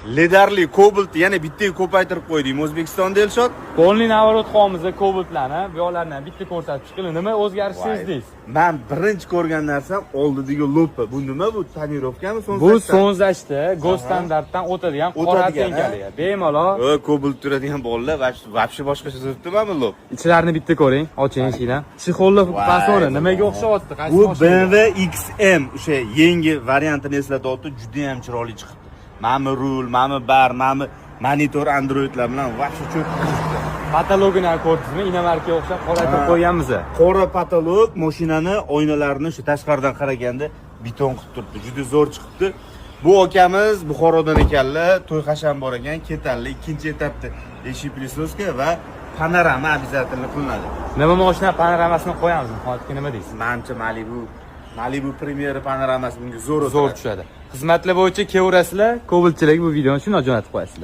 Lidarli Cobalt yana bittaga ko'paytirib qo'ydik O'zbekistonda, Elshod. Полный наворот qilyapmiz Cobaltlarni. Bu yoqlarni ham bitta ko'rsatib chiqing. Nima o'zgarish sezdingiz? Man birinchi ko'rgan narsam oldidagi lupa. Bu nima bu? Тонировка mi? Bu солнцезащита, госстандарт dan o'tadigan qora O'tadigan, оттенка li. Bemalol. O, Cobalt turadigan bolalar вообще boshqacha turibdi mana bu lup. Ichilarini bitta ko'ring, oching eshikdan. Чехол li Voy, fasoni nimaga o'xshayapti? Qaysi Bu mashinaga? BMW XM o'sha yangi variantini eslatyapti, juda ham chiroyli chiqibdi. Mana rul, mana bar, mana monitor Androidlar bilan вообще cho'kib turibdi. Потолок ini ham ko'rdingizmi? Иномарка ga o'xshab qoraytirib qo'yganmiz. Qora потолок mashinani oynalarini shu tashqaridan qaraganda beton qilib turibdi. Juda zo'r chiqibdi. Bu akamiz Buxorodan ekanlar, to'y hasham bor ekan, ketadilar. Ikkinchi etapda eshik присоска va panorama обязательно qilinadi. Nima mashina panoramasini qo'yamiz? Muhammadga nima deysiz? Manimcha, Malibu Premiera panoramasi bunga zo'r Zo'r o'tiradi. tushadi. Xizmatlar bo'yicha kelaverasizlar, Cobaltchilarga bu videoni shundoq jo'natib qo'yasizlar.